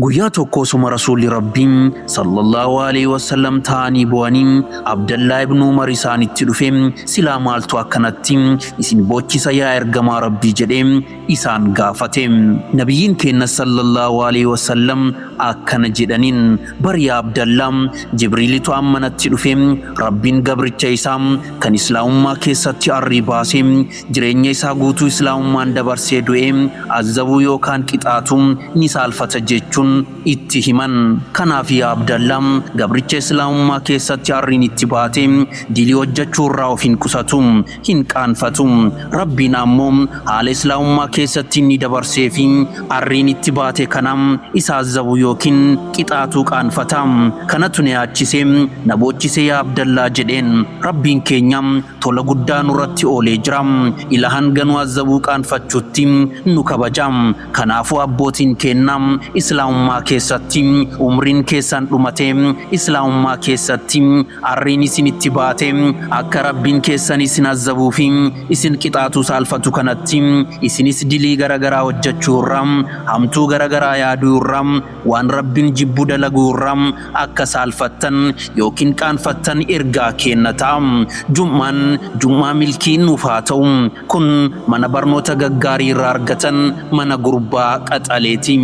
Guyyaa tokko osuma Rasuulli Rabbii sallallahu alaihi wasallam taa'anii bo'anii Abdallaa ibn Umar isaanitti dhufe, silaa maaltu akkanatti isin boochisa yaa ergamaa Rabbii jedhee isaan gaafate. Nabiyyiin keenna sallallahu alaihi wasallam akkana jedhaniin, bar yaa Abdallaa, Jibriilitu amma natti dhufe, Rabbiin gabricha isaa kan Islaamummaa keessatti arrii baasee jireenya isaa guutuu Islaamummaan dabarsee du'e azabuu yookaan qixaatuu ni saalfata jechuun itti himan. Kanaaf yaa Abdallaa, gabricha Islaamummaa keessatti arriin itti baate dilii hojjachuu irraa of hin qusatu, hin qaanfatu. Rabbiin ammoo haala Islaamummaa keessatti inni dabarsee fi arriin itti baate kana isa azabu yookiin qixaatuu qaanfata. Kanatu na yaachise, na boochise yaa Abdallaa jedheen. Rabbiin keenya tola guddaa nurratti oolee jira. Ila hanga nu azabuu qaanfachuutti nu kabaja. Kanaafuu abbootiin keenna, Islaamummaa keessatti umriin keessan dhumate, Islaamummaa keessatti arriin isinitti baate, akka Rabbiin keessan isin azabuu fi isin qixaatuu saalfatu kanatti isinis dilii garagaraa hojjechuu irraa, hamtuu garagaraa yaaduu irraa, waan Rabbiin jibbu dalaguu irraa akka saalfattan yookiin qaanfattan ergaa keenna ta'a. Jum'aan jum'aa milkii nuuf haa ta'u. Kun mana barnoota gaggaarii irraa argatan mana gurbaa qaxaleeti.